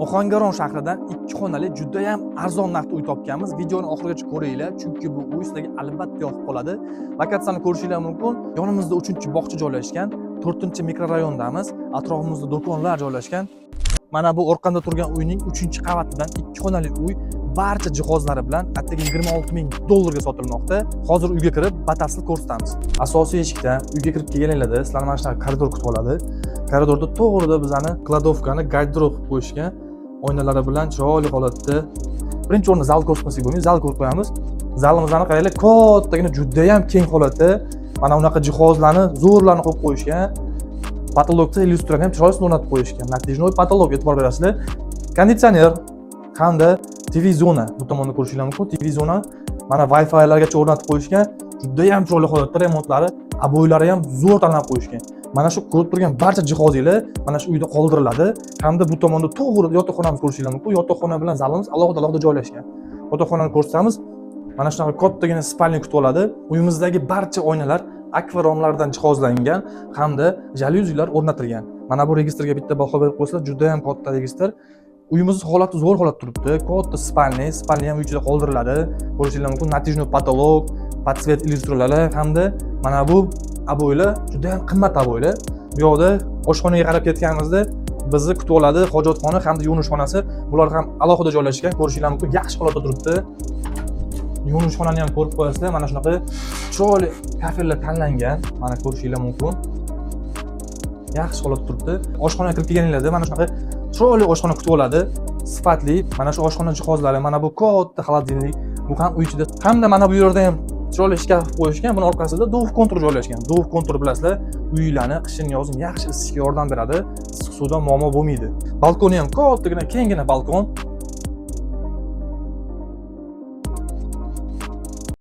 Ohangaron shahridan ikki xonali, judayam arzon narxda uy topganmiz. Videoni oxirigacha ko'ringlar, chunki bu uy sizlarga albatta yoqib qoladi. Lokatsiyani ko'rishinglar mumkin. Yonimizda uchinchi bog'cha joylashgan, to'rtinchi mikrorayondamiz. Atrofimizda do'konlar joylashgan. Mana bu orqamda turgan uyning uchinchi qavatidan ikki xonali uy barcha jihozlari bilan atigi 26 ming dollarga sotilmoqda. Hozir uyga kirib, batafsil ko'rsatamiz. Asosiy eshikdan uyga kirib kelganinglarda sizlarni mana shunaqa koridor kutib oladi. Koridorda to'g'rida bizani кладовка ni garderob qilib qo'yishgan, oynalari bilan chiroyli holatda. Birinchi o'rinda zal ko'rsatmasak bo'lmaydi, zal ko'rib qo'yamiz. Zalimizni qaranglar, kattagina, judayam keng holatda. Mana bunaqa jihozlarni, zo'rlarni qo'yib qo'yishgan. Потолок da lyustrani ham chiroyli o'rnatib qo'yishgan. Натяжной потолок, e'tibor berasizlar. Konditsioner hamda TV zona bu tomonda ko'rishinglar mumkin. TV zona, mana, Wi-Filargacha o'rnatib qo'yishgan. Judayam chiroyli holatda remontlari, обой lari ham zo'r tanlab qo'yishgan. Mana shu ko'rib turgan barcha jihozinglar mana shu uyda qoldiriladi. Hamda bu tomonda to'g'ri yotoqxonamiz ko'rishinglar mumkin. Yotoqxona bilan zalimiz alohida alohida joylashgan. Yotoqxonani ko'rsatamiz. Mana shunaqa kattagina спальня kutib oladi. Uyimizdagi barcha oynalar akvaromlardan jihozlangan hamda jalyuzilar o'rnatilgan. Mana bu registrga bitta baho berib qo'ysalar, juda ham katta registr. Uyimiz holati zo'r holat turibdi. Katta спальня, спальня ham uy ichida qoldiriladi. Ko'rishinglar mumkin, натяжной потолок, подсвет lyustralari hamda mana bu обой lar juda ham qimmat обой lar. Bu yoqda oshxonaga qarab ketganimizda bizni kutib oladi hojatxona hamda yuvinish xonasi. Bular ham alohida joylashgan, ko'rishinglar mumkin, yaxshi holatda turibdi. Yuvinish xonani ham ko'rib qo'yasizlar. Mana shunaqa chiroyli kafellar tanlangan, mana, ko'rishinglar mumkin. Yaxshi holatda turibdi. Oshxonaga kirib kelganinglarda mana shunaqa chiroyli oshxona kutib oladi. Sifatli mana shu oshxona jihozlari, mana bu katta холодильник, bu ham uy ichida. Hamda mana bu yerda ham chiroyli shkaf qilib qo'yishgan. Buni orqasida дух контур joylashgan. Дух контур, bilasizlar, uylarni qishin yozin yaxshi isishga yordam beradi. Issiq suvdan muammo bo'lmaydi. Balkoni ham kattagina, kenggina balkon.